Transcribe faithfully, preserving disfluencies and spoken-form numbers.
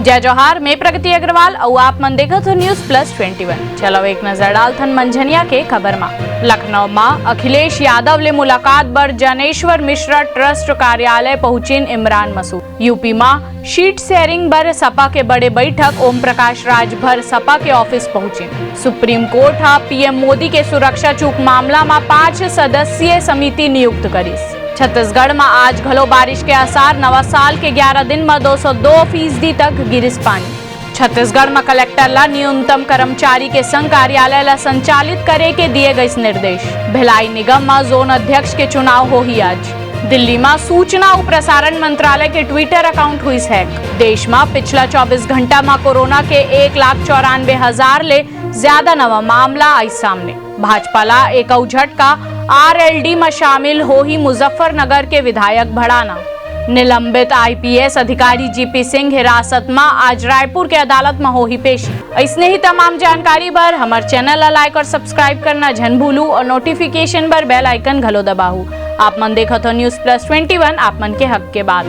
जय जोहार, मैं प्रगति अग्रवाल अउ आप मन देखत हो News Plus Twenty One। चलो एक नजर डालथन मंझनिया के खबर मा। लखनऊ मा अखिलेश यादव ले मुलाकात बर जनेश्वर मिश्रा ट्रस्ट कार्यालय पहुंचिन इमरान मसूद। यूपी मा सीट शेयरिंग बर सपा के बड़े बैठक, ओम प्रकाश राजभर सपा के ऑफिस पहुंचिन। सुप्रीम कोर्ट ह पीएम मोदी के सुरक्षा चूक मामला मा पांच सदस्यीय समिति नियुक्त करिस। छत्तीसगढ़ म आज घलो बारिश के आसार, नवा साल के ग्यारह दिन म दो सौ दो फीसदी तक गिरिस पानी। छत्तीसगढ़ म कलेक्टर ला न्यूनतम कर्मचारी के संग कार्यालय ला संचालित करे के दिए गइस निर्देश। भिलाई निगम म जोन अध्यक्ष के चुनाव होही आज। दिल्ली म सूचना अउ प्रसारण मंत्रालय के Twitter अकाउंट हुइस हैक। देश म पिछला चौबीस घंटा म कोरोना के एक लाख चौरानबे हजार ले ज्यादा नवा मामला आइस सामने। भाजपा ला एक अउ झटका, आरएलडी म शामिल होही मुजफ्फरनगर के विधायक भड़ाना। निलंबित आईपीएस अधिकारी जीपी सिंह हिरासत म आज रायपुर के अदालत म होही पेशी। अइसने ही तमाम जानकारी बर हमर चैनल ला लाइक अउ सब्सक्राइब करना झन भूलू अउ नोटिफिकेशन बर बेल आइकन घलो दबाहू। आप मन देखत हो News Plus Twenty One, आप मन के हक के बात।